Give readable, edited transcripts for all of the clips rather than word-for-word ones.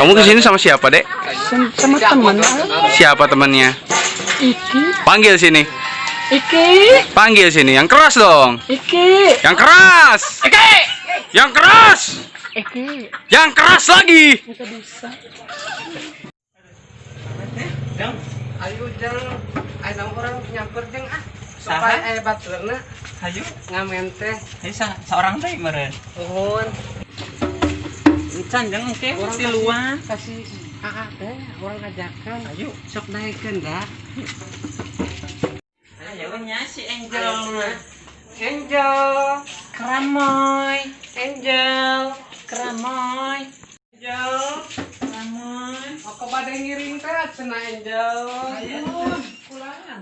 Kamu kesini sama siapa, Dek? Sama teman. Siapa temannya? Iki. Panggil sini. Iki. Panggil sini. Yang keras dong. Iki. Yang keras. Iki. Yang keras. Iki. Yang keras lagi. Kita bisa. Ayo jang, ayo urang nyamper, jeng, ah. Supaya aya baturna Hayu, ngamen teh. Hayu seorang teh meureun. Nuhun. Encan jang engke Urang tiluan. Kasih AA teh, urang ngajakan. Ayo. Sok naikeun da. Ayo nya si Angel. Angel, Keramoy. Angel, Keramoy. Angel. Keramoy. Aku bade ngiring teh cenah, Angel. Ayo. Kulangan.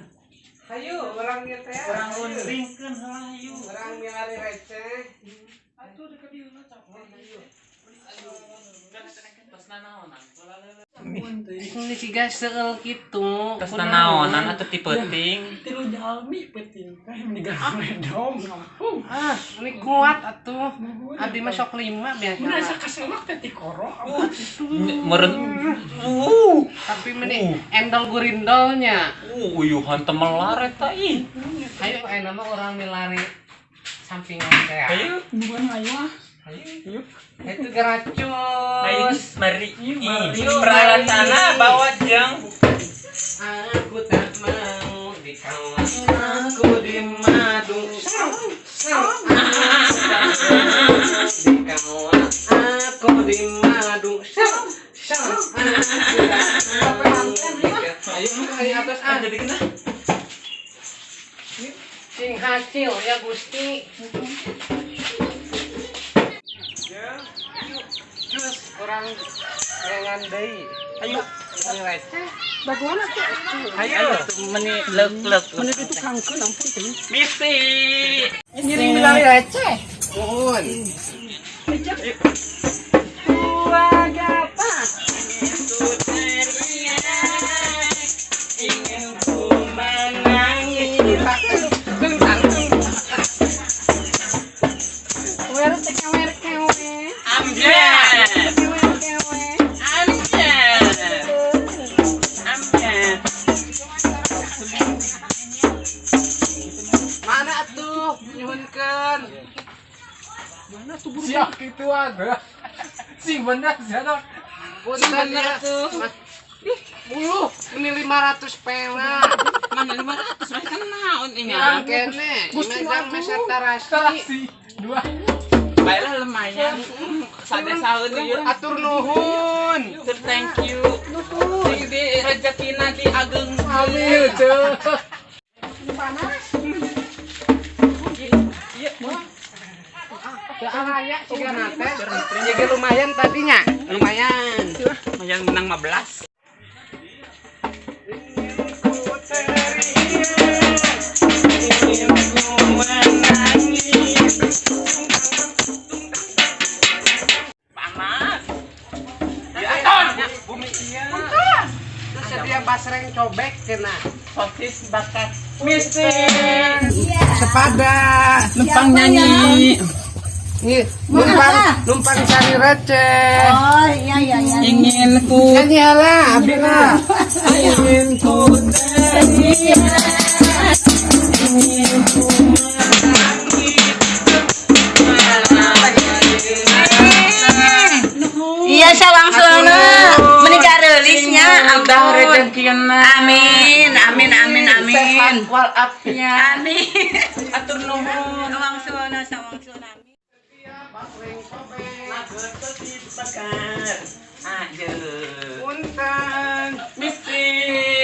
Ayo, urang ieu teh. Urang rundingkeun heula, hayu. Urang milari receh. Atuh dekat dieu capek. Tos nanaonan? Ini siga seueul kitu. Tos nanaonan atuh ti peuting? Tilu jalmi penting teh menigan redom ngampung. Ah, ini kuat atuh. Abdi mah sok lima biasa. Mun asa kaselak teh tikoro. Meureun. Tapi meni endol gurindolnya. Uyuhan temelar eta ih. Ayo, ayo nama urang milari sampingan teh. Ayo. Bukan, ayo ah. Ayo. Itu geracus. Ayo, mari. Mari. Praratana bawa jang. Aku tak mau dikawal, aku di madu. Sang, sang. Dikawal, aku di madu. Sang, sang. Aku tak mau dikawal. Ayo, ayo atas ah. Jadi kena. Sing hasil ya Gusti. Cus, urang lengan deui. Ayo. Ini receh. Bagaimana tuh? Ayo meni leuk-leuk. Meni ditukangkeun, ampun teh. Misi. Ngiring milari receh. Nuhun. Gua teriak, ingin ku menangis. Tung tangtung. Wer kewer kewe. Ambiar. Kewer kewe. Ambiar. Ambiar. Mana atuh nyuhunkeun? Mana tuh buru? Siap itu ada. Sing bener sih ada. Punten ya. Mas. Ih, bulu ini 500 perak. Mana 500 mah kan naon ini? Yang kene, Gusti ini jang aku. meser tarasi. Tarasi dua. Baiklah, lumayan. Sade saun ieu. Atur nuhun. Thank you. Sing di rezekina di ageng. Amin tuh. Panas. Iya, Teu araya sigana teh. Jadi lumayan tadinya. Lumayan. Lumayan menang 15. Ku teriak, ingin ku menangis. Panas. Ya, bumi iya. Terus sedia basreng cobek cenah. Sosis bakar. Misi. Sepada. Numpang nyanyi. Nih, numpang numpang cari receh. Oh, iya. Ingin ku Nyanyi lah, abdi lah. Ingin ku teriak, ingin ku menangis. Iya, sawangsuna. Menikah rilisnya, Udah ampun. rezekina. Amin, amin, amin, amin. Sehat walafiat. Amin. Atur nuhun. Sawangsuna, sawangsuna. Amin. Basreng cobek. Sosis bakar. Ayo. Punten. Misi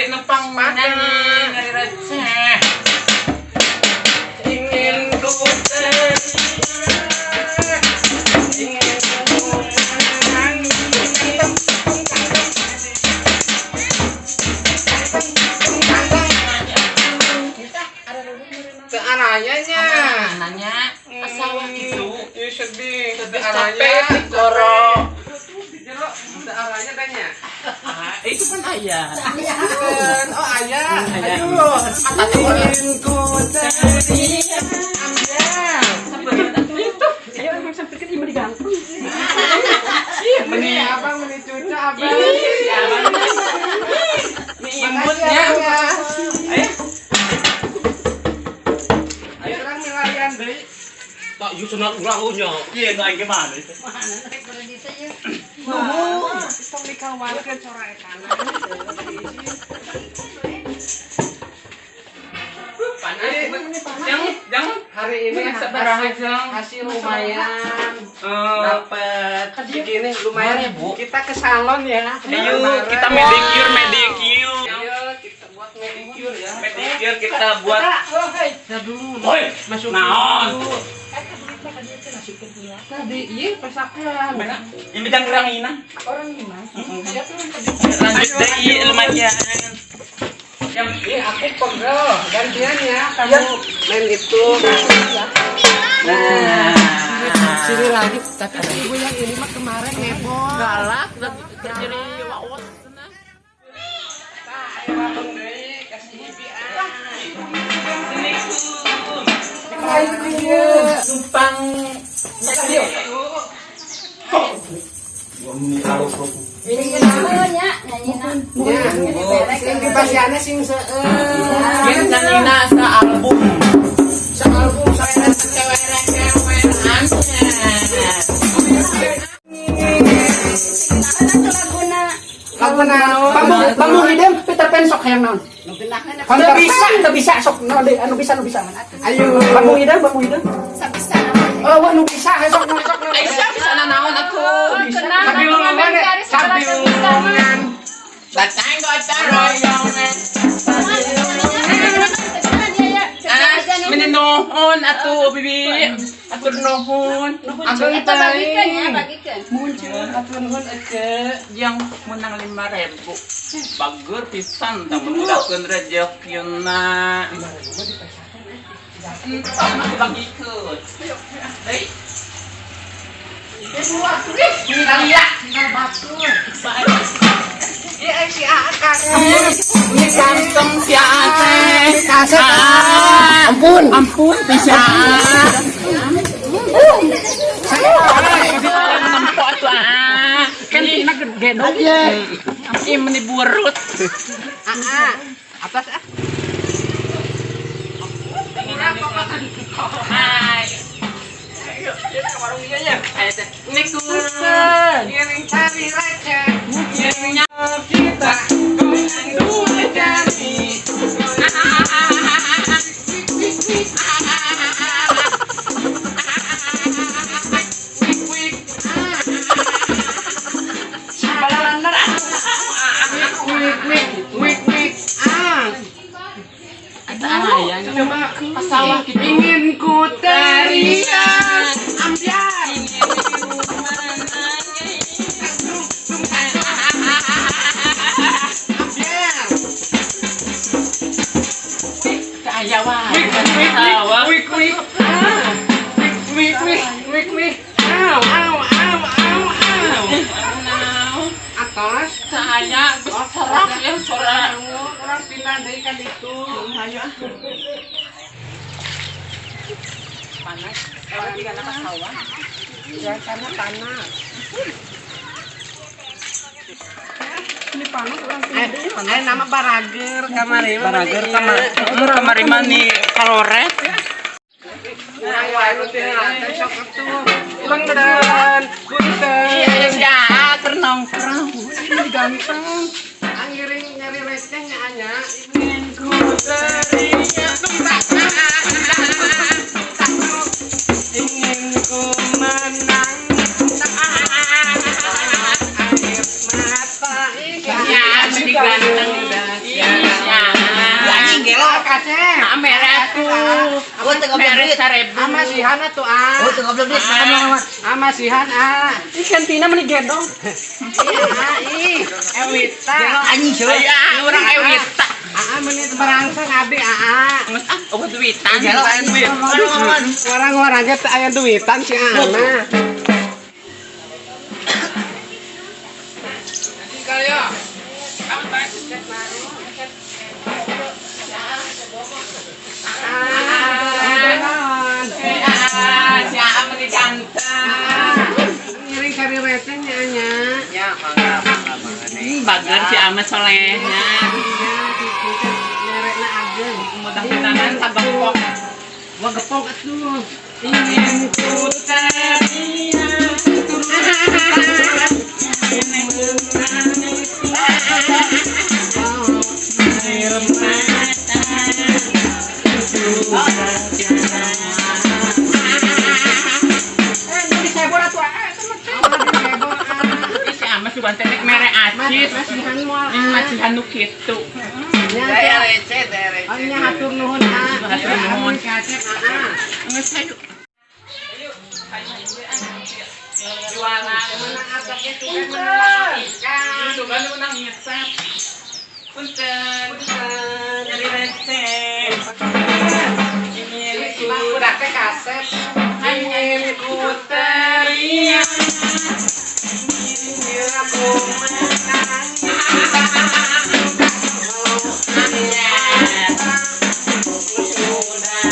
numpang nyanyi nyari receh. Ingin ku teriak, ingin ku menangis. Teu araya nya. Nanya sawah gitu. Ih, sedih. Sedih, Teu araya. capek, tikoro. Jero, teu araya tanya. Ah, itu kan ayah. Oh, ayah. Aduh. Ingin ku teriak. Ambil. Ayo emang sampai ke lima digantung. Meni abang meni. cucu abang. Imutnya. Ayo. Ayo orang milarian deui. Tak yu sunat urang nya. Ieu nu aing gimana itu? Nuhun. Tong dikawalkeun sora etana. Jangan hari ini hasil lumayan. Dapat segini lumayan Bu. Kita ke salon ya. Ayo kita medicure. Ayo kita buat medicure ya. Medicure kita buat. Kita dulu. Woi, masuk. Naon? Tadi iya pesakan. Ini bidang orang ina. Orang ina. Lanjut deh lumayan. Ini aku pegel, gantian ya kamu main itu. Nah, sini lagi. Tapi ibu yang ini mah kemarin ngebol. Galak, terjadi wawot. Numpang. Ini namanya nyanyi Sing dipasiana sing seueur. Sing nyanyi sa album. Sa album saya cewek-cewekan. Lagu naon? Pamung hidem Peter Pan sok hayang naon? Teu bisa sok naon deui anu bisa nu bisa. Ayo. Pamung hidem, pamung hidem. Sabisa. Oh, wah nu bisa sok nu sok. Aisyah bisa naon atuh. Sabilungan, sabilungan. Batang gotong royongan. Menuhun atuh bibi. Atur nuhun. Atur Itu bagikan ya, bagikan. Muncul atur nuhun ece yang menang 5.000. Bager pisan tah mudahkeun rezekina. Entah mah dibagikeun. Deui. Ibu atuh ih, lila tinggal batu. Iya si Aa kangen. Ini ganteng si Aa teh. Ampun. Ampun bisa. Nempo atuh Aa. Kan tina gedong. Ih meni burut. Aa, atas ah. Hai. Ayo, ke warung ieu nya. Ayo teh. Assalamualaikum. Giring cari receh. Giringnya kita goyang dua jari. Wik wik wik wik ah. Coba Pasawah gitu. Ingin ku teriak ambiar. Ambiar. Saya wah. Wik wik wik wik wik wik wik. Aw aw aw aw aw. Atas. Saya sorak ya sorak. Orang pindah dari kan itu. Ayo. Panas. Kalau tiga anak sawah. Ya karena panas. Ini panas orang Eh, nama Barager kamari. Barager kamar kamari mani kaloret. Kurang wae nu teh sok atuh. Punten, punten. Iya ya, keur nongkrong. ini ganteng. Angiring nyari receh nya anya. Ingin ku teriak ingin ku menang. Air mata Ya, meni ganteng. Iya. Anjing gelo kaseh. Merah tuh. Oh, teu goblok Merah duit. 1000. Ama sihan atuh ah. Oh, teu goblok duit. Ama sihan ah. Ih kantina meni gedong. Ih, ih, Ewita. Anjing seueur. Aya, urang ewita. Aa menit berangsang abdi aa. Geus ah, eueuh duitan. Gelo. Duit. Orang-orang ge teu aya duitan si aa mah. Ah, si Aa meni ganteng. Ngiring cari receh nya nya. Ya, Mangga, mangga, mangga nih. Bager si Amat solehnya. Merekna ageng. Mudah-mudahan sagepok. Wah gepok atuh. Ingin ku teriak, ingin menangis, air mata sudah tiada. Eh, nu disebor atuh ah, eta mah teh. Ih, si Amat sugan teh mere acis. Masihan moal. Masihan nu kitu. Daya receh, daya receh. Nya hatur nuhun ah. Hatur nuhun. Kasep ah. Geus hayu. Jualan Menang atapnya tuh menang ikan. Sugan menang ngesep. Punten. Nyari receh. Ingin ku Udah teh kasep. ingin ku teriak. Ingin aku menangis. Sudah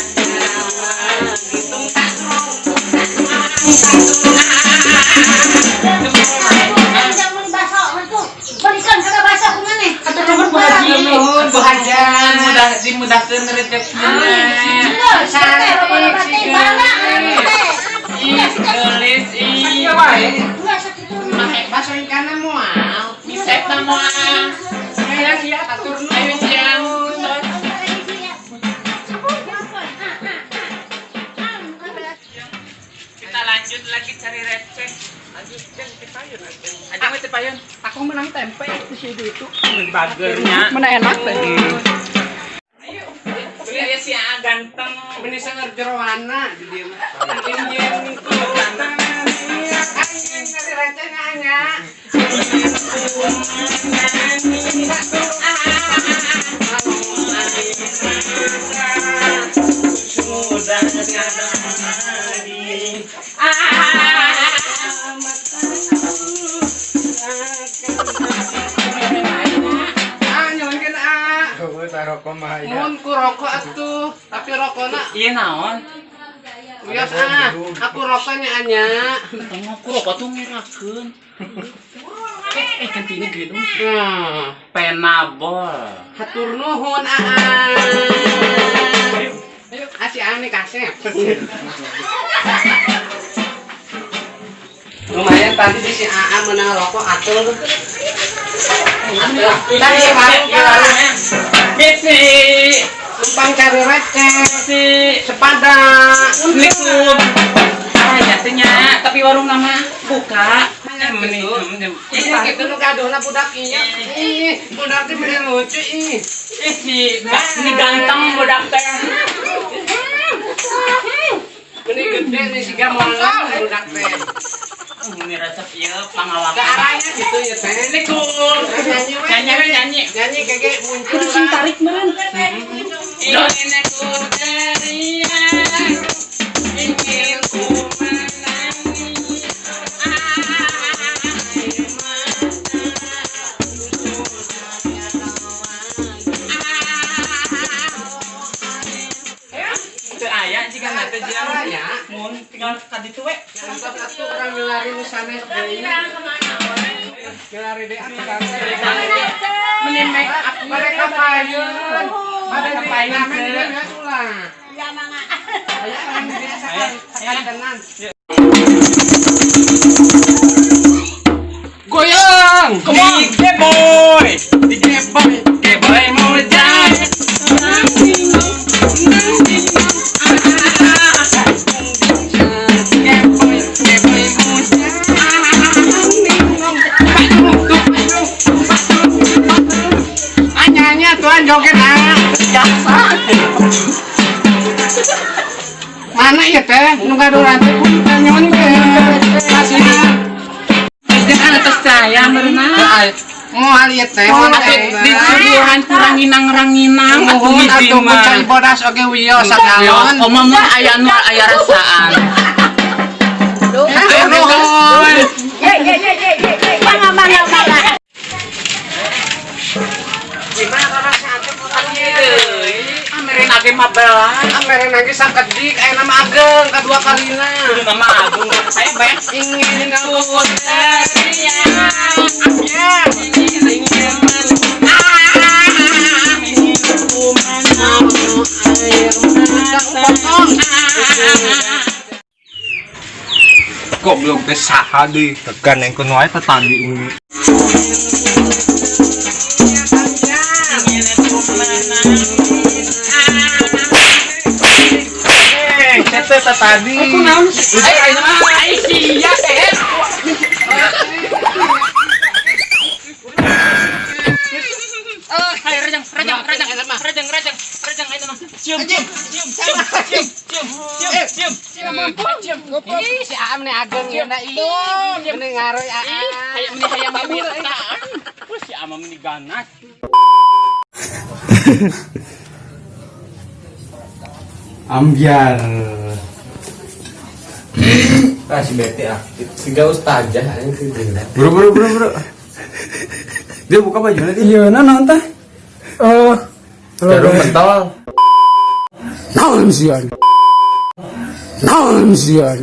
Jangan baso tuh. Balikan kada baso ku maneh. Hatur nuhun Bu Haji. Nuhun Bu Hajan. Mudah dimudahkeun rezekina. Geus, teh loba-loba teh bangga ngaran teh. Ih, geulis ih. Iya wae. Geus sakitu. Baso ikanna moal. Misep moal. Hayang ieu atur nuhun. Ayo siang. Kita lanjut lagi cari receh. Lanjut jeng payun. Ada mah teu payun. Aku menang tempe di situ itu. Bagernya. Mana enak teh. Beli aya si A ganteng. Meni sangar jeroana di dieu mah. Ingin ku teriak. Aing nyari receh nya. Sudah tiada lagi. Ah nyuhunkeun ah. Rokok mah ya. Mun ku rokok atuh, tapi rokona Iya naon? wios ah. Aku rokoknya anya. Tengok ku rokok tuh ngerakeun. Eh, kantine gede dong. Nah, Penabol. hatur nuhun aa. Asi ane kasep. Lumayan tadi di si AA menang rokok atul. Atul. Tadi warung kan. Misi. Numpang cari receh. Misi. Sepada. Assalamualaikum. Ah, jatuhnya, tapi warung nama buka. Gitu. Ih, gitu nu gaduhna budak ieu. Ih, budak teh bener lucu ih. Ih, si ini ganteng budak teh. Meni gede nih siga moal budak teh. Ini resep ieu pangawakan. Ke arahnya gitu ya teh. Assalamualaikum. Nyanyi we. Nyanyi we nyanyi. Nyanyi kege muncul. Kudu sing tarik meureun. Ingin aku teriak, ingin ku menangis. Air mata sudah tiada lagi. Teu aya jika nanti jam Aya. mun tinggal ka ditu we. Nonton atuh urang milari nu sanes deui. Milari deui atuh Meni make up Bade ka payun. Bade Ka payun, ngamen Teh. deui geus ulah. Ya mangga. Aya urang biasa kan tenan. Goyang. Come on, boy. Di boy. Boy mau jalan. Ah nyanyi atuan joget ah. Mana ya teh? Nu gaduh rantai punten nyuhun teh. Kasihan. Jangan atas saya merenang. Moal ieu teh. Moal Di suguhan kurang nginang-ranginang Nuhun atuh ku cai bodas oge wios sagalon. Oma mah aya nu aya rasaan. Hatur nuhun. Ye ye ye ye ye. Mangga mangga mangga. Gimana rasa atuh ku Amerina 15. Mere nangis sakedik aya nama ageng kadua kalina. Kudu nama agung saya banyak Ingin ku teriak. Ingin ingin ku menang air mata. Goblok teh saha deui. Tegan yang kuno ae tetanggi ini. Teh tadi. Aku naon sih? Ai ai sia eh. Hai rajang rajang rajang rajang rajang rajang ayo mah. Cium cium cium cium cium cium cium cium. Ih, si Aam nih ageng ya na ih. Mending ngaruh Aam. Hayang meni hayang mabur. Wah si Aam meni ganas. Ambiar. Ah si bete ah. Siga ustazah anjing si Dinda. Bro bro bro bro. Dia buka bajunya dia. Iya, naon tah? Eh, Jarum pentol. naon sieun? Naon sieun?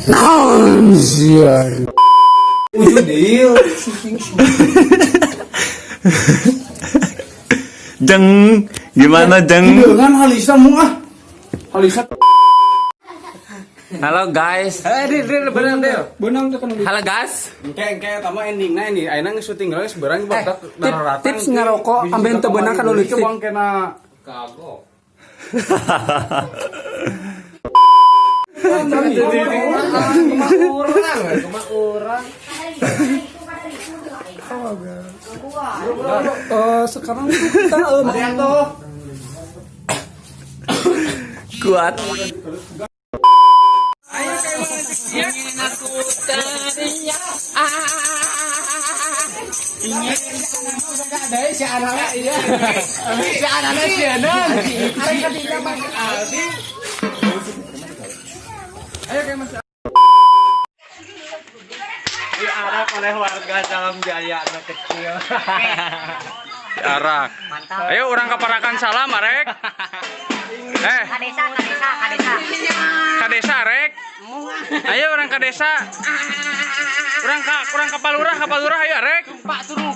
Naon sieun? Ujudil. Jeng, gimana jeng? Dengan halisa mu ah. Halisa Halo guys. Eh, deal deal bener deal. benang teh kan. Halo guys. Engke engke tama endingna ini. Ayeuna geus syuting geus barang badak Tips ngarokok amben teu beunang kan leutik. Bang kena Kagok. Kumaha urang, kumaha urang. Sekarang kita mau Kuat. Ingin aku teriak. Ingin Si anaknya iya. Si anaknya si anak. Ayo ketiga Mas Aldi. Diarak oleh warga Salam Jaya anak kecil. Arak. Ayo orang keparakan salam arek. Eh, Kadesa, kadesa, kadesa. ka desa arek. Ayo orang ka desa. Urang ka palurah, ayo arek. Pak suruh